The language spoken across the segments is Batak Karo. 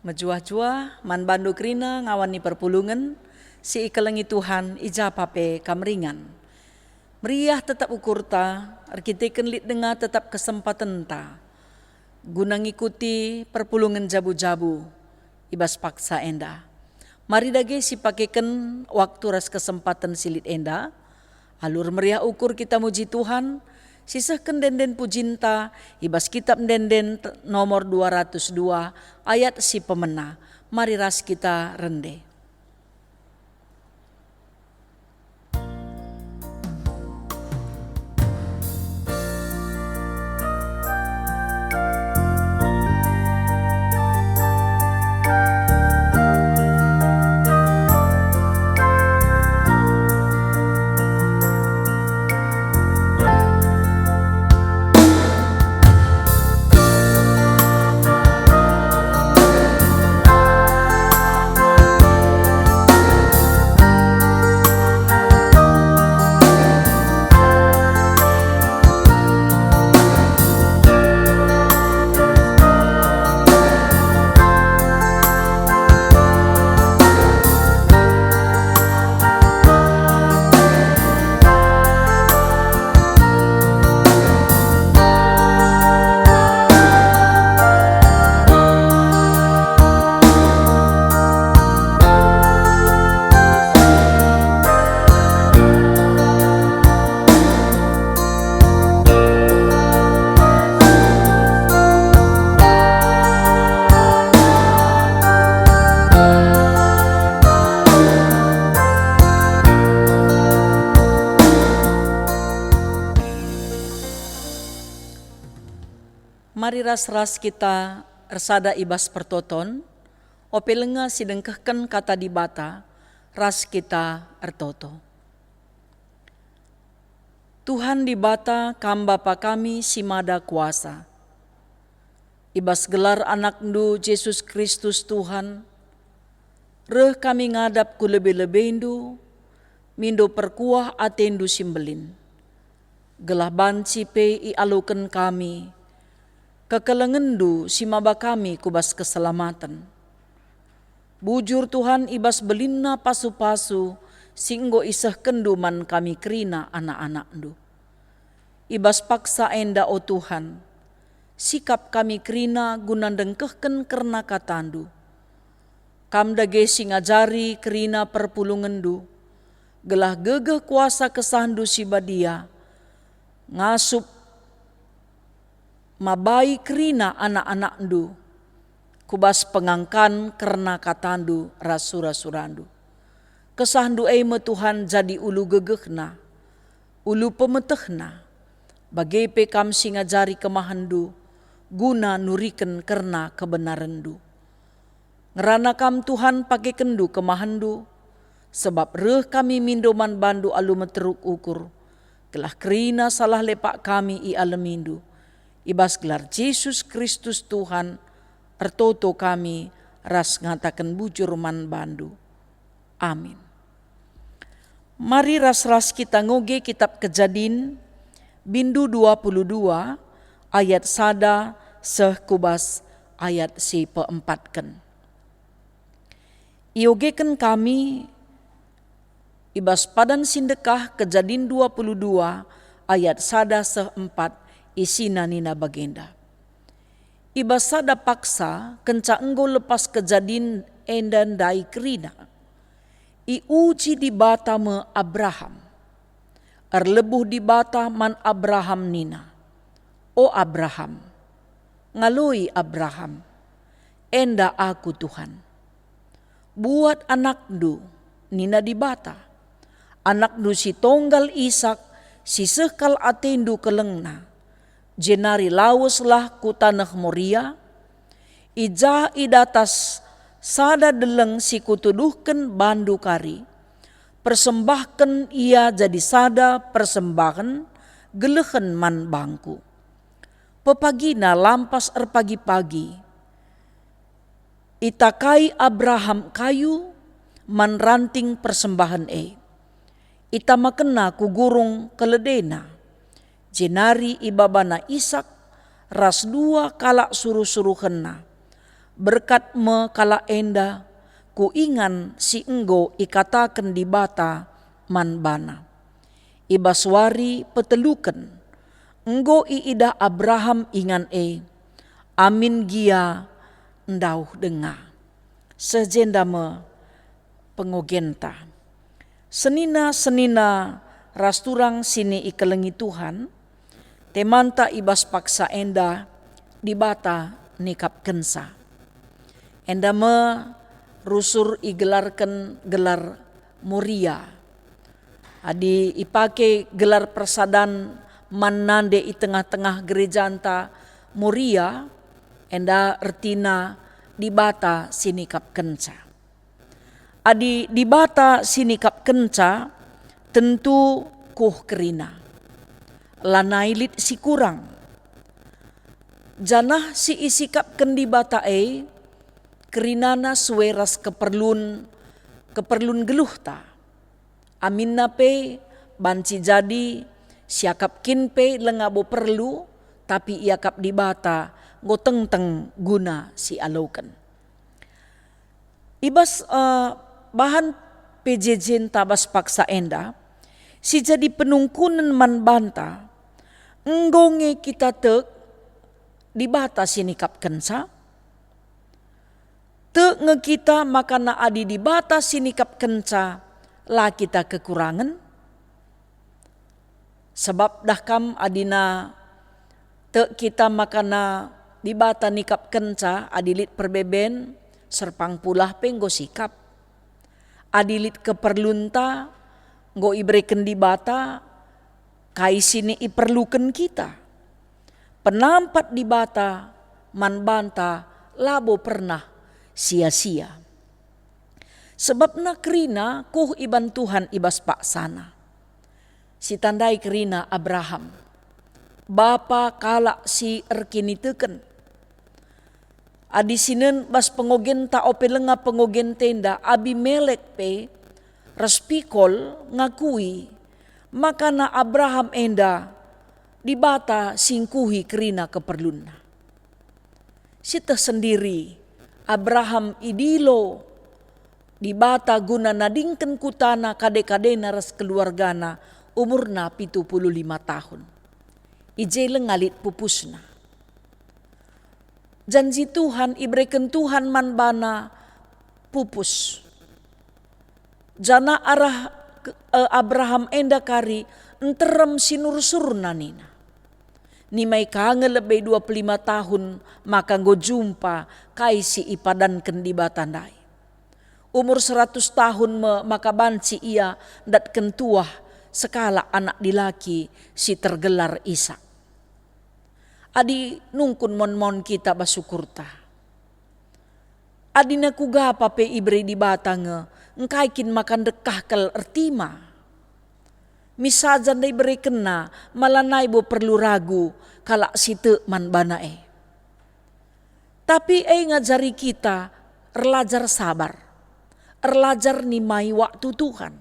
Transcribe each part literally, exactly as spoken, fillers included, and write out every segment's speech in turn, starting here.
Mejuah-juah man bandu kerina ngawan ni perpulungen, si ikelengi Tuhan, i ja pa pe kam ringan. Meriah tetap ukurta, erkiteken lit denga tetap kesempatenta, guna ngikuti perpulungen jabu-jabu i bas paksa enda. Mari dage sipakeken waktu ras kesempaten si lit enda, alu ermeriah ukur kita muji Tuhan, sisehken ende-enden pujinta i bas Kitab Ende-enden te-, nomor dua ratus dua, ayat si pemena. Mari ras kita rende. Mari ras-ras kita ersada i bas pertoton, ope lenga si dengkehken Kata Dibata, ras kita ertoto. Tuhan Dibata, Kam Bapa kami si mada kuasa. I bas gelar AnakNdu, Jesus Kristus Tuhan, reh kami ngadap ku lebe-lebeNdu, mindo perkuah ateNdu si mbelin, gelah banci pe ialoken kami kekelengenNdu si maba kami ku bas keselamaten. Bujur Tuhan, i bas belinna pasu-pasu si enggo isehkenNdu man kami kerina anak-anakNdu. I bas paksa enda, o Tuhan, sikap kami kerina guna ndengkehken kerna KataNdu. Kam dage si ngajari kerina perpulungenNdu, gelah gegeh kuasa KesahNdu si Badia ngasup mabai kerina anak-anakNdu ku bas pengangkan kerna KataNdu ras sura-suraNdu. KesahNdu e me, Tuhan, jadi ulu gegehna, ulu pemetehna, bage pe Kam si ngajari kemahenNdu guna nuriken kerna kebenarenNdu. Ngerana Kam, Tuhan, pakekenndu kemahenNdu, sebab reh kami mindo man baNdu alu meteruk ukur, gelah kerina salah lepak kami ialemindu. I bas gelar Jesus Kristus Tuhan, ertoto kami ras ngataken bujur man baNdu. Amin. Mari ras-ras kita ngoge Kitab Kejadin, bindu dua puluh dua, ayat sada seh ku bas ayat si peempatken. Iogeken kami i bas padan si ndekah Kejadin dua puluh dua ayat sada seh empat, isina nina bagenda, "I bas sada paksa, kenca enggo lepas Kejadin enda ndai kerina, iuji Dibata me Abraham. Erlebuh Dibata man Abraham nina, 'O Abraham.' Ngaloi Abraham, 'Enda aku, Tuhan.' 'Buat anakndu,' nina Dibata, 'anakndu si tonggal Isak, si seh kal atendu kelengna. Jenari laweslah ku taneh Moria, i ja i datas sada deleng si kutuduhken bandu kari. Persembahken ia jadi sada persembahen gelehen man bangku.' Pepagina lampas erpagi-pagi, itakai Abraham kayu man ranting persembahen e. Itamakenna ku gurung keledena, jenari ibabana Isak ras dua kalak suruh-suruhenna, Berkat me kalak enda ku ingan si enggo ikataken Dibata man bana. I bas wari peteluken, enggo iidah Abraham ingan e, amin gia ndauh denga. Seh jenda me pengogenta. Senina-senina ras turang si ikelengi Tuhan, temanta i bas paksa enda Dibata nikapkenca. Enda me rusur igelarken gelar Moria. Adi ipake gelar persadan man nande i tengah-tengah gerejanta Moria, enda ertina Dibata si nikapkenca. Adi Dibata si nikapkenca, tentu kuh kerina. Lanai lit si kurang. Janah si isikapken Dibata e, kerinana sue ras keperlun, keperlun geluhta. Aminna pe banci jadi, siakap kin pe langa bo perlu, tapi iakap Dibata enggo tengteng guna si aloken. I bas, eh, bahan P J J-nta bas paksa enda, si jadi penungkunen man banta, enggo nge kita tek Dibata si nikapkenca? Tek nge kita makana adi Dibata si nikapkenca, la kita kekurangen? Sebab dah kam adina tek kita makana Dibata nikapkenca, adi lit perbeben, serpang pulah pe enggo sikap. Adi lit keperlunta, enggo ibereken Dibata kai si iperluken kita. Penampat Dibata man banta labo pernah sia-sia. Sebabna kerina kuh iban Tuhan i bas paksana. Sitandai kerina Abraham, bapa kalak si erkiniteken. Adi sinen bas pengogenta ope langa pengogenta enda, Abimelek pe ras Pikol ngakui makana Abraham enda Dibata si ngkuhi kerina keperlunna. Sieteh sendiri Abraham idilo Dibata guna nadingken kutana kade-kadena ras keluargana, umurna pitu puluh lima tahun. I je langa lit pupusna. Janji Tuhan ibereken Tuhan man bana pupus. Janah arah ke-, eh, Abraham enda kari nterem si nursurna nina, "Nimai ka nge lebe dua puluh lima tahun maka enggo jumpa kai si ipadanken Dibata ndai. Umur seratus tahun me maka banci ia ndatken tuah sekalak anak dilaki si tergelar Isak." Adi nungkun mon-mon kita bas ukurta. Adina kuga pa pe ibere Dibata nge, engkai kin maka ndekah kal ertima? Misaja ndai iberekenna, ma lanai bo perlu ragu kalak si tek man bana e. Tapi e ngajari kita erlajar sabar, erlajar nimai waktu Tuhan,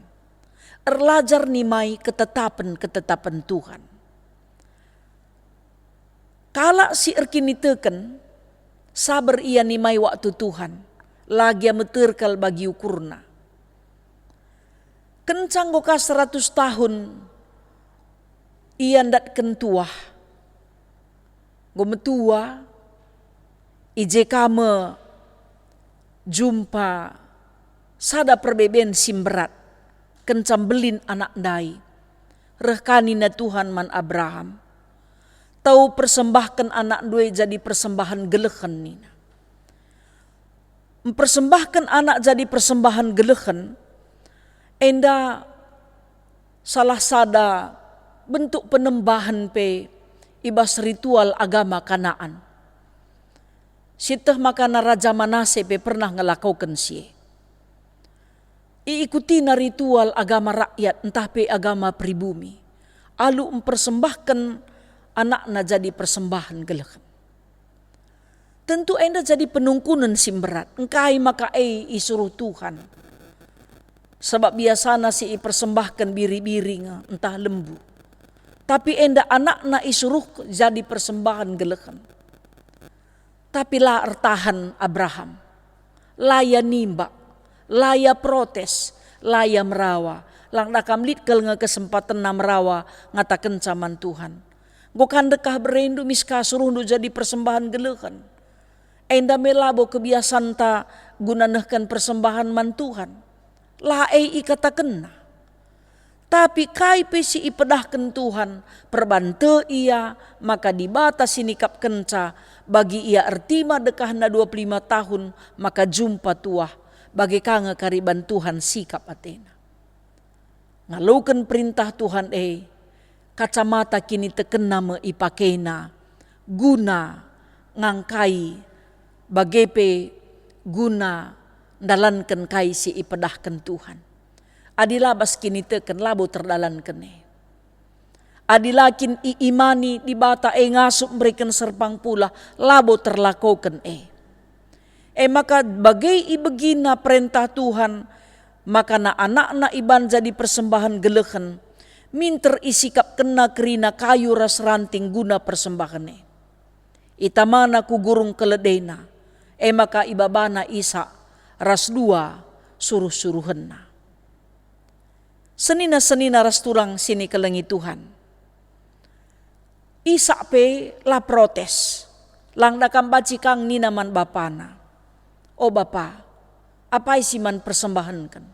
erlajar nimai ketetapen-ketetapen Tuhan. Kalak si erkiniteken, saber ia nimai waktu Tuhan, la gia meter kal bagi ukurna. Kenca enggo ka seratus tahun ia ndatken tuah, enggo metua, i je ka me jumpa sada perbeben si mberat, kenca mbelin anak ndai. Reh ka nina Tuhan man Abraham, "Tau persembahken anakndu e jadi persembahen gelehen," nina. Mpersembahken anak jadi persembahen gelehen, enda salah sada bentuk penembahen pe i bas ritual agama Kanaan. Sieteh makana Raja Manase pe pernah ngelakoken si e. Iikutina ritual agama rakyat ntah pe agama pribumi, alu mpersembahken anakna jadi persembahen gelehen. Tentu enda jadi penungkunen si mberat, engkai maka e isuruh Tuhan. Sabap biasana si ipersembahken biri-biri nge, ntah lembu. Tapi enda anakna isuruh jadi persembahen gelehen. Tapi la ertahan Abraham. La ia nimbak, la ia protes, la ia merawa. Lang dakam lit kal nge kesempatenna merawa ngatakenca man Tuhan, "Enggo ka ndekah berendu, mis ka suruhndu jadi persembahen gelehen." Enda me labo kebiasanta guna nehken persembahen man Tuhan. La e ikatakenna. Tapi kai pe si ipedahken Tuhan, perban tek ia maka Dibata si nikapkenca, bagi ia ertima dekahna dua puluh lima tahun maka jumpa tuah, bage ka nge kari ban Tuhan sikap atena. Ngaloken perintah Tuhan e, kacamata kinitekenna me ipakena guna ngangkai, bage pe guna ndalanken kai si ipedahken Tuhan. Adi la bas kiniteken, labo terdalanken e. Adi la kin iimani Dibata e ngasup mbereken serpang pulah, labo terlakoken e. E maka bage ibegina perentah Tuhan, maka na anakna iban jadi persembahen gelehen, minter isikapkenna kerina kayu ras ranting guna persembahen e. Itamana ku gurung keledena, e maka ibabana Isak ras dua suruh-suruhenna. Senina-senina ras turang si nikelengi Tuhan, Isak pe la protes. Lang dakam banci kang nina man bapana, "O bapa, apai si man persembahenken?"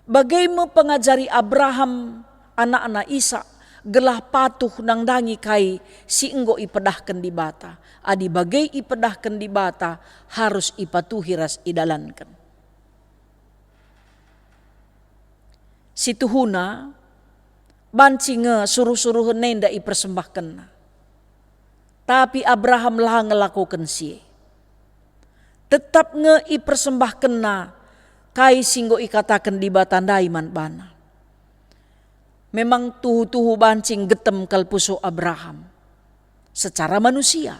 Bage me pengajari Abraham anakna Isak gelah patuh nandangi kai si enggo ipedahken Dibata. Adi bage ipedahken Dibata, harus ipatuhi ras idalanken. Situhuna, banci nge suruh-suruhen enda ipersembahkenna. Tapi Abraham la ngelakoken si e. Tetap nge ipersembahkenna kai si enggo ikataken Dibata ndai man bana. Memang tuhu-tuhu banci nggetem kal pusuh Abraham secara manusia.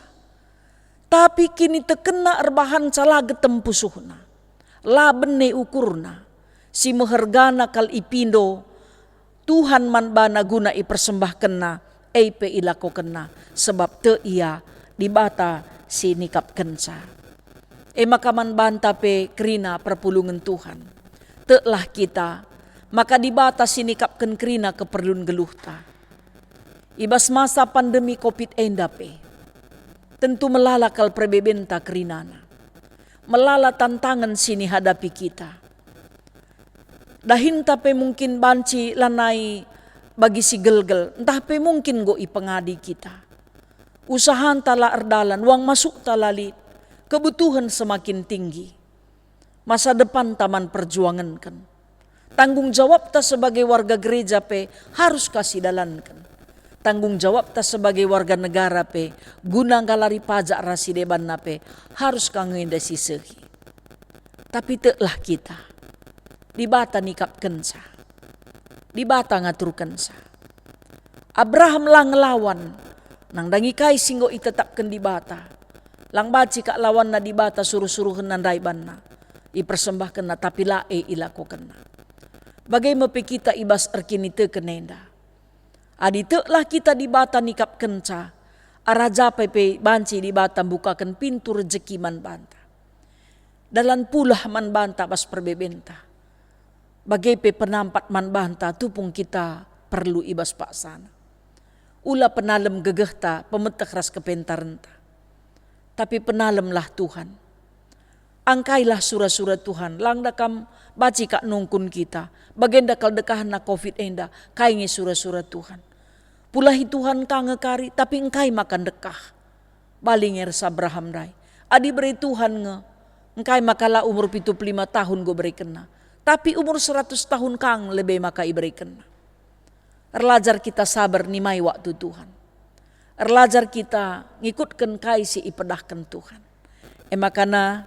Tapi kinitekenna erbahanca la getem pusuhna, la bene ukurna, si mehergana kal ipindo Tuhan man bana guna ipersembahkenna, e pe ilakokenna, sebab tek ia Dibata si nikapkenca. E maka man banta pe kerina perpulungen Tuhan. Teklah kita, maka Dibata si nikapken kerina keperlun geluhta. I bas masa pandemi covid enda pe, tentu melala kal perbebenta kerinana. Melala tantangen si nihadapi kita. Dahinta pe mungkin banci lanai bagi si gelgel, ntah pe mungkin enggo ipengadi kita. Usahanta la erdalan, uang masukta la lit, kebutuhen semakin tinggi. Masa depanta man perjuangenken. Tanggung jawabta sebagai warga gereja pe harus ka sidalanken. Tanggung jawabta sebagai warga negara pe, guna nggalari pajak ras si debanna pe, harus ka nge enda sisehi. Tapi teklah kita, Dibata nikapkenca, Dibata ngaturkenca. Abraham la ngelawan, nandangi kai si enggo itetapken Dibata. Lang banci kak lawanna Dibata suruh-suruhenna ndai banna, ipersembahkenna, tapi la e ilakokenna. Bage me pe kita i bas erkiniteken enda. Adi teklah kita Dibata nikapkenca, arah ja pe banci Dibata mbukaken pintu rejeki man banta. Dalan pulah man banta bas perbebenta. Bage pe penampat man banta tupung kita perlu i bas paksana. Ula penalem gegehta, pemeteh ras kepentarenta. Tapi penalemlah Tuhan. Angkailah sura-sura Tuhan, lang dakam banci kak nungkun kita. Bagenda kal dekahna covid enda, kai nge sura-sura Tuhan. Pulahi Tuhan ka nge kari, tapi engkai maka ndekah. Bali nge ras Abraham ndai. Adi bere Tuhan nge, engkai maka la umur pitu puluh lima tahun enggo berekenna, tapi umur seratus tahun ka nge lebe maka iberekenna. Erlajar kita sabar nimai waktu Tuhan. Erlajar kita ngikutken kai si ipedahken Tuhan. E makana,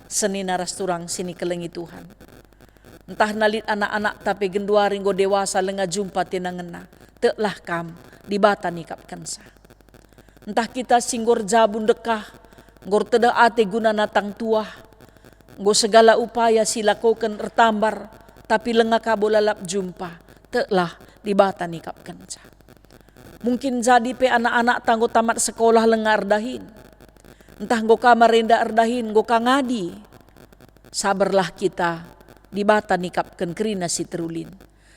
senina ras turang si nikelengi Tuhan. Ntah na lit anak-anakta pe genduari enggo dewasa langa jumpa tenangenna, teklah kam, Dibata nikapkenca. Ntah kita si enggo erjabu ndekah, enggo ertedeh ate guna natang tuah, enggo segala upaya si lakoken ertambar, tapi langa kabo lalap jumpa, teklah Dibata nikapkenca. Mungkin jadi pe anak-anakta enggo tamat sekolah langa erdahin. Ntah enggo ka marenda erdahin, enggo ka ngadi. Saberlah kita, Dibata nikapken kerina si terulin.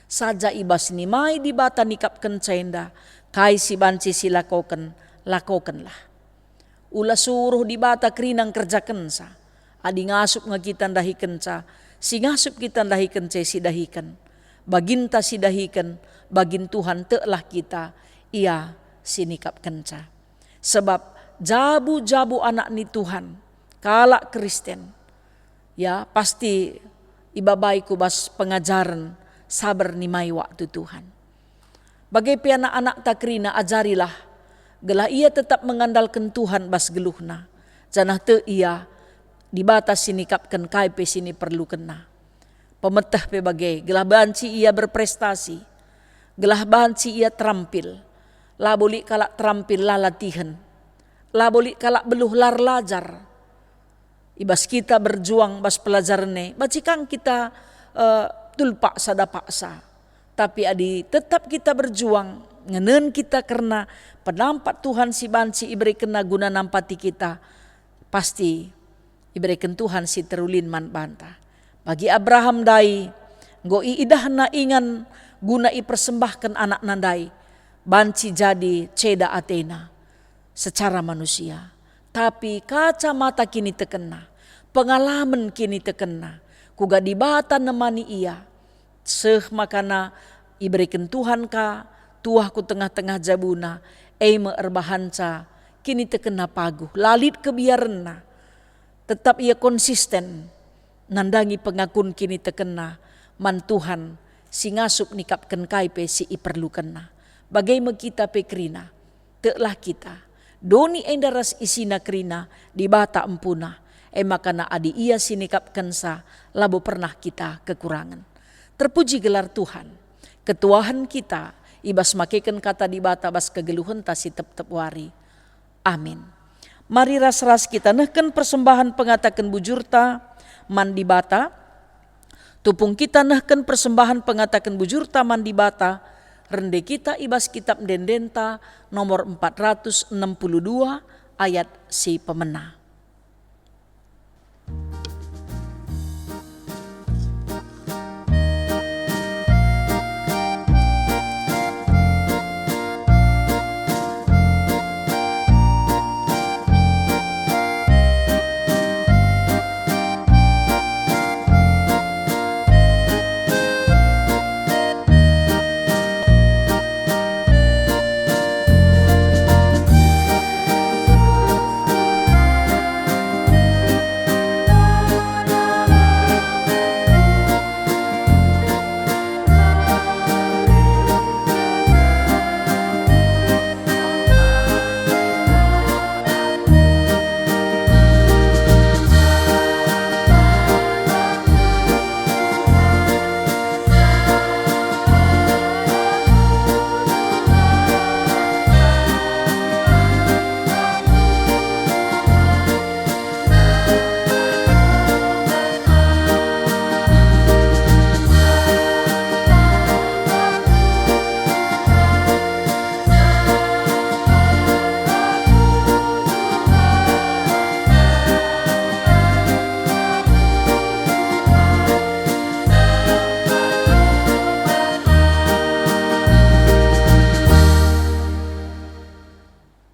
Saja i bas nimai Dibata nikapkenca enda, kai si banci silakoken, lakokenlah. Ula suruh Dibata kerina ngkerjakenca. Adi ngasup nge kita ndahikenca, si ngasup kita ndahikenca sidahiken. Baginta sidahiken, bagin Tuhan teklah kita, Ia sinikapkenca. Sebab jabu-jabu anak ni Tuhan, kalak Kristen, ya, pasti ibabai ku bas pengajaren saber nimai waktu Tuhan. Bage pe anak-anakta kerina ajarilah, gelah ia tetap mengandalken Tuhan bas geluhna, janah tek ia Dibata sinikapken kai pe si niperlukenna. Pemeteh pe bage, gelah banci ia berprestasi, gelah banci ia terampil. Labo lit kalak terampil la latihen, labo lit kalak beluh la erlajar. I bas kita berjuang bas pelajaran e, banci kang kita, eh, tulpak sada paksa. Tapi adi tetap kita berjuang, ngenen kita kerna penampat Tuhan si banci iberekenNa guna nampati kita, pasti ibereken Tuhan si terulin man banta. Bagi Abraham ndai, enggo iidahna ingan guna ipersembahken anakna ndai, banci jadi ceda atena secara manusia. Tapi kacamata kinitekenna, pengalamen kinitekenna, kuga Dibata nemani ia, seh makana ibereken Tuhan ka tuah ku tengah-tengah jabuna, e me erbahanca kinitekenna paguh, la lit kebiarenna. Tetap ia konsisten nandangi pengakun kinitekenna man Tuhan si ngasup nikapken kai pe si iperlukenna. Bage me kita pe kerina. Teklah kita. Doni enda ras isina kerina Dibata empuna, e makana adi Ia sinikapkenca, labo pernah kita kekurangen. Terpuji gelar Tuhan. Ketuahen kita i bas makeken Kata Dibata bas kegeluhenta si tep-tep wari. Amin. Mari ras-ras kita nehken persembahen pengataken bujurta man Dibata. Tupung kita nehken persembahen pengataken bujurta man Dibata, rende kita i bas Kitab Ende-endenta nomor empat ratus enam puluh dua, ayat si pemena.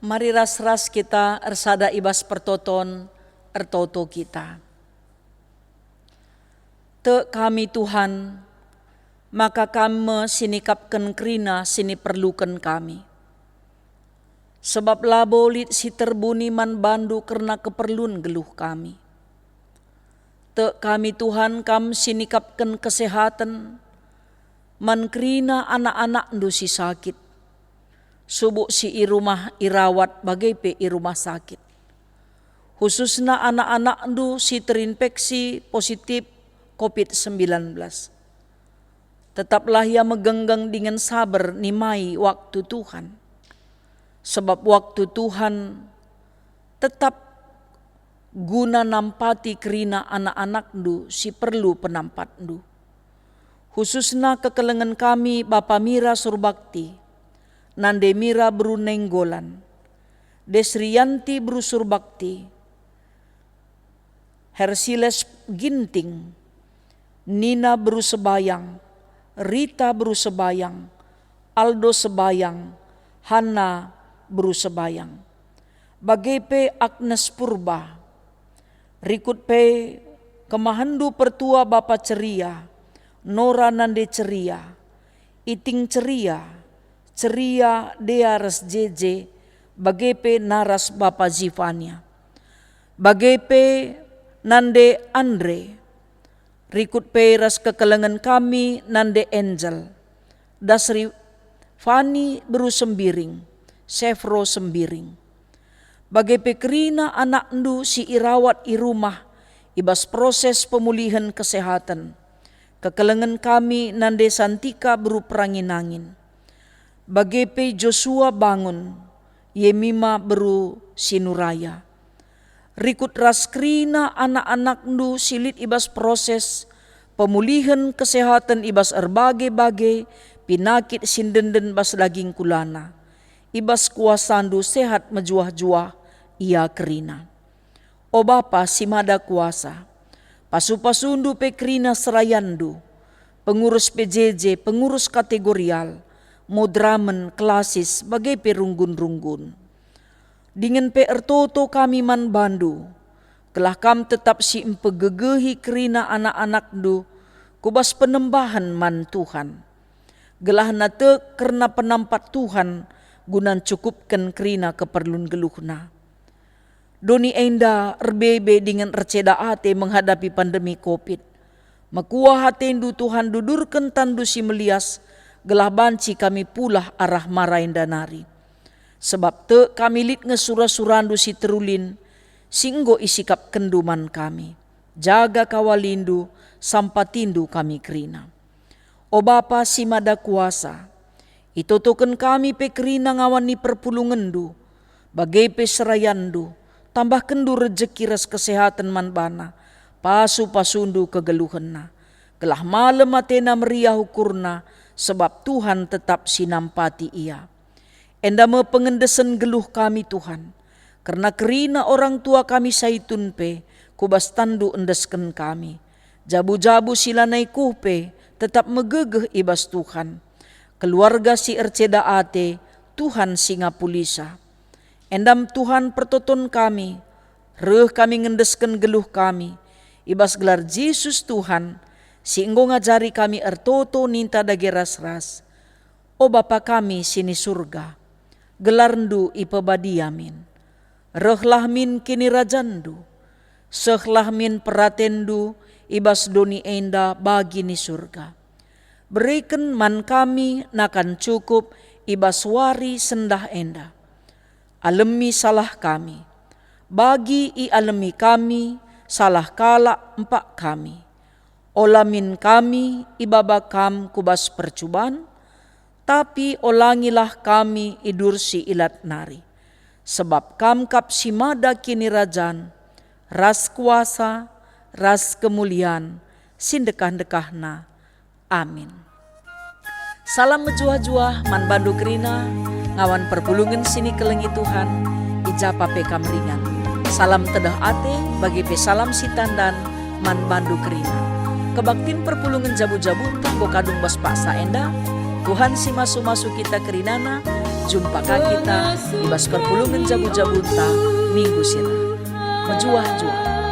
Mari ras-ras kita ersada i bas pertoton, ertoto kita. Tek kami, Tuhan, maka Kam me sinikapken kerina si niperluken kami. Sebab labo lit si terbuni man bandu kerna keperlun geluh kami. Tek kami, Tuhan, Kam sinikapken kesehaten man kerina anak-anakndu si sakit, subuk si i rumah irawat bage pe i rumah sakit. Khususna anak-anakndu si terinfeksi positif covid sembilan belas. Tetaplah ia megenggeng dingen saber nimai waktu Tuhan. Sebab waktu Tuhan tetap guna nampati kerina anak-anakndu si perlu penampatndu. Khususna kekelengen kami Bapa Mira Surbakti, Nande Mira beru Nainggolan, Desrianti beru Surbakti, Hersiles Ginting, Nina beru Sebayang, Rita beru Sebayang, Aldo Sebayang, Hana beru Sebayang. Bage pe Agnes Purba. Rikut pe kemahenndu pertua bapa ceria, Nora nande ceria, Iting ceria, ceria Dea ras Jeje, bage pe naras bapa Zifania. Bage pe nande Andre, rikut pe ras kekelengen kami nande Angel, Dasri Fani beru Sembiring, Sefro Sembiring. Bage pe kerina anakndu si irawat i rumah i bas proses pemulihen kesehaten. Kekelengen kami nande Santika beru Perangin-angin. Bage pe Joshua Bangun, Yemima beru Sinuraya. Rikut ras kerina anak-anakndu si lit i bas proses pemulihen kesehaten i bas erbage-bage pinakit si ndenden bas daging kulana. I bas kuasandu sehat mejuah-juah ia kerina. O Bapa si Mada Kuasa, pasu-pasundu pe kerina serayanndu, pengurus P J J, pengurus kategorial, mudramen, klasis, bage pe runggun-runggun. Dingen pe ertoto kami man bandu, gelah kam tetap si mpegegehi kerina anak-anakndu ku bas penembahen man Tuhan. Gelahna tek kerna penampat Tuhan guna ncukupken kerina keperlun geluhna. Doni enda erbebe dingen erceda ate menghadapi pandemi covid. Mekuah atendu Tuhan dudurken tanNdu si melias, gelah banci kami pulah arah mara enda nari. Sebab tek kami lit nge sura-surandu si terulin, si enggo isikapkenndu man kami. Jaga kawalindu, sampatindu kami kerina. O Bapa si Mada Kuasa, itotoken kami pe kerina ngawan ni perpulungenndu, bage pe serayanndu, tambahkenndu rejeki ras kesehaten man bana, pasu-pasundu kegeluhenna, gelah malem atena meriah ukurna, sebab Tuhan tetap si nampati ia. Enda me pengendesen geluh kami, Tuhan, kerna kerina orang tua kami Saitun pe ku bas tanNdu endesken kami. Jabu-jabu si lanai kuh pe tetap megegeh i bas Tuhan. Keluarga si erceda ate, Tuhan si ngapulisa. Endam Tuhan pertoton kami, reh kami ngendesken geluh kami, i bas gelar Jesus Tuhan, si enggo ngajari kami ertoto ninta dage ras-ras. O Bapa kami si ni Surga, gelarNdu ipebadia min. Rehlah min kinirajanNdu. Sehlah min peratenNdu i bas doni enda bagi ni Surga. Bereken man kami nakan cukup i bas wari sendah enda. Alemi salah kami, bagi ialemi kami salah kalak empak kami. Ola min kami ibaba Kam ku bas percuban, tapi olangilah kami idursi ilat nari. Sebab Kam kap si mada kinirajan, ras kuasa, ras kemulian, si ndekah-ndekahna. Amin. Salam mejuah-juah man bandu kerina, ngawan perpulungen si nikelengi Tuhan, i ja pe kam ringan. Salam tedeh ate, bage pe salam si tandan man bandu kerina. Kebaktin perpulungen jabu-jabunta enggo kadung bas paksa enda. Tuhan si masu-masu kita kerinana, jumpa ka kita i bas perpulungen jabu-jabunta minggu si reh. Mejuah-juah.